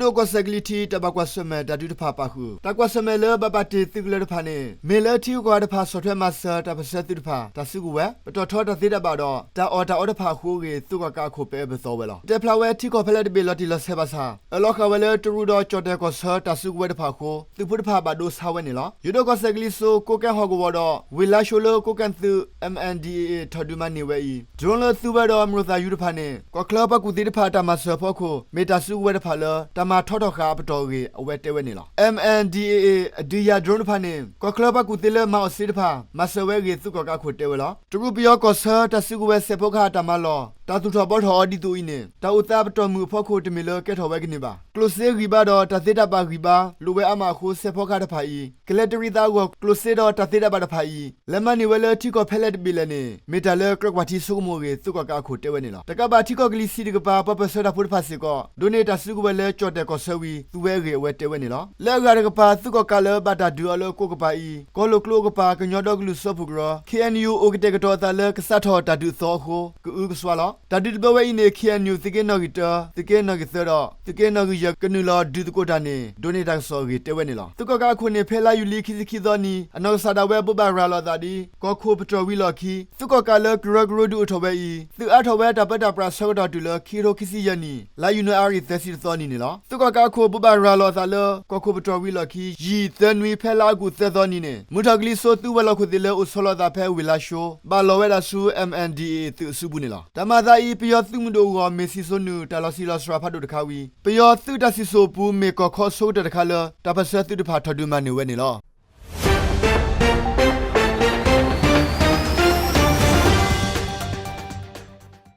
ယိၤဒိၣ်ကီၢ်စဲၣ်ကလံၤထံး တၢ်ဘၣ်ကွၢ်ဆၢၣ်မဲာ်တၢ်ဒုးတဖၣ်ပာ်ဃုာ် တၢ်ကွၢ်ဆၢၣ်မဲာ်လၢဘၣ်ပာ်တ့ၢ်သုးကလၢၤတဖၣ်န့ၣ် မ့ၢ်လၢထံဂုၤကီၢ်ဂၤတဖၣ်ဆီၣ်ထွဲမၤစၢၤတၢ်ပၢၢ်ဆၢသုးတဖၣ် တၢ်စုကဝဲၤ ပတီၢ်ထီတၢ်သ့တၢ်ဘၣ်ဒီး တၢ်အီၣ်တၢ်အီတဖၣ်အဃိအဂ့ၢ် သုးကီၣ်ကးအခိၣ်ပအဲၣ်ပသီဝဲလီၤ. တဲဖျါဝဲထံကီၢ်ဖဲလဲၣ်တဘ့ၣ်လီၤတံၢ်လီၤဆဲးဘၣ်ဆၣ် အၢၣ်လီၤဃာ်ဝဲလၢတရူးဒီးကၠီၣ်တဲၣ်ကီၢ်ဆၢတၢ်စုကဝဲၤတဖၣ်အဃိ သုးဖိတဖၣ်ဘၣ်ဒိဆါဝဲန့ၣ်လီၤ. ယိၤဒိၣ်ကီၢ်စဲၣ်ကလံၤစိး ကိးကဲဟီၣ်ကဝီၤဒီး ဝ့ၢ်လါၡိၤလၢကိးကဲသုး M N D A A ထီၣ်ဒုးမၤန့ၢ်ဝဲအံၤ drone လၢသူဝဲဒီး မရိသၣ်ယူၤတဖၣ်န့ၣ် ကီၢ်ချၢပှၤကူၣ်သ့တဖၣ်အတၢ်မၤစၢၤအဖီခိၣ် မ့ၢ်တၢ်စုကဝဲၤတဖၣ်လၢ တၢ်မၤထီထီၣ်ဃာ်အပတီၢ်အဂ့ၢ် အဝဲတဲဝဲန့ၣ်လီၤ. M N D A A အဒုးယၤ drone တဖၣ်န့ၣ် ကီၢ်ချၢပှၤကူၣ်သ့လၢမၤအီၣ်စ့တဖၣ် မၤစၢၤဝဲအဂ့ၢ် သုးကီၣ်ကးအခိၣ်တဲဝဲလီၤ. တရူးပယီၤကီၢ်ဆၢ တၢ်စုကဝဲၤစဲးဖီကဟၣ်တၢ်မၤလီၢ် တၢ်သူၣ်ထီၣ်ဘှီထီၣ်အီၤဒ်သိးအံၤန့ၣ် တၢ်အိၣ်သးပတီၢ်မုၢ်အဖီခိၣ်တမ့ၢ်လၢကဲထီၣ်ဝဲကန့ၢ်ဘၣ်. ကျိၣ်စ့ဂံၢ်ဘါဒီးတၢ်သ့တၢ်ဘၣ်ဂံၢ်ဘါ လိၣ်ဝဲအါမးအဃိ စဲးဖီကဟၣ်တဖၣ်အံၤ ကလဲၤတရံးသးအဂီၢ် ကျိၣ်စ့ဒီးတၢ်သ့တၢ်ဘၣ်တဖၣ်အံၤ လဲၤမၤန့ၢ်ဝဲလၢထံကီၢ်ဖဲလဲၣ်တဘ့ၣ်လဲၣ်န့ၣ် မ့ၢ်တၢ်လၢကြၢးကွၢ်ထံဆိကမိၣ်အဂ့ၢ် သုးကီၣ်ကးအခိၣ်တဲဝဲန့ၣ်လီၤ. တကးဘၣ်ထံကီၢ်ကလံၤဆံးတကပၤ ပှၤပၢၢ်ဆၢတၢ်ဖိတဖၣ်စ့ၢ်ကီး ဒိးန့ၢ်တၢ်စုကဝဲၤလၢကၠီၣ်တဲၣ်ကီၢ်ဆၢဝံၤ သူဝဲအဂ့ၢ် အဝဲတဲဝဲန့ၣ်လီၤ. လၢအဂၤတကပၤ သုးကီၣ်ကးလၢဘၣ်တၢ်ဒုးအီၤလၢကိးကပၤအံၤ ကီၢ်လိာ်ကျိအကပၤ ကညီဒီကလုာ်စၢဖှိၣ်ကရၢ K N U အိၣ်ကတဲာ်ကတီၤအသးလၢကစးထီၣ်တၢ်ဒုးအသီအဃိ ကအုကစွါလီၤ. တၢ်ဒုးတဘျီဝဲအံၤန့ၣ် K N U သုးက့နီၣ်ဂံၢ်တၢ သုးက့နီၣ်ဂံၢ်သၢဒီး သုးက့နီၣ်ဂံၢ်ယဲၢ် ကနုာ်လီၤဒုးသကိးတၢ်န့ၣ် ဒိးန့ၢ်တၢ်ကစီၣ်အဂ့ၢ်တဲဝဲန့ၣ်လီၤ. သုးကီၣ်ကးအခိၣ်န့ၣ် ဖဲလါယူၤလံခံဆံခံသီနံၤ အနီၢ်ကစၢ်ဒၣ်ဝဲဘိးဘၣ်ရၤလီၤအသးဒ် ကီၢ်ခိၣ်ပတြၢၤဝံၤလီၢ်ခံ သုးကီၣ်ကးလၢကရၢကရိဒုးအိၣ်ထီၣ်ဝဲအံၤ သုးအါထီၣ်ဝဲတၢ်ပၢတၢ်ပြးဆၢကတီၢ်တုၤလၢ ခံကထိခံဆံယဲၢ်နံၣ် လါယနူၤအါရံၤသၢဆံတသီနံၤန့ၣ်လီၤ. သုးကီၣ်ကးအခိၣ်ဘိးဘၣ်ရၤလီၤအသးလၢ ကီၢ်ခိၣ်ပတြၢၤဝံၤလီၢ်ခံ ယံာ်သၢနွံ ဖဲလါအကူၣ်သၢသီနံၤန့ၣ် မုၢ်ထီၣ်ကလံၤစိးသုးဝဲၤလီၢ်ခိၣ်သ့ၣ်လၢအိၣ်ဆီလီၤအသးဖဲဝ့ၢ်လါၡိၤ ဘၣ်လီၤဝဲဒၣ်ဆူ M N D A A သုးအစုပူၤန့ၣ်လီၤ. တၢ်မၤအသးအံၤ ပယီၤသုးမုၢ်ဒိၣ်အဂီၢ် မ့ၢ်စံၣ်စိၤနုာ် တၢ်လီၤဆံးလီၤစှၤဖးဒိၣ်တခါဝံၤ ပယီၤသုးတၢ်စံၣ်စိၤအပူၤ မ့ၢ်ကီၢ်ခီအဆိကတၢၢ်တခါလၢ တၢ်ပၢၢ်ဆၢသုးတဖၣ်ထီၣ်ဒုးမၤန့ၢ်ဝဲန့ၣ်လီၤ.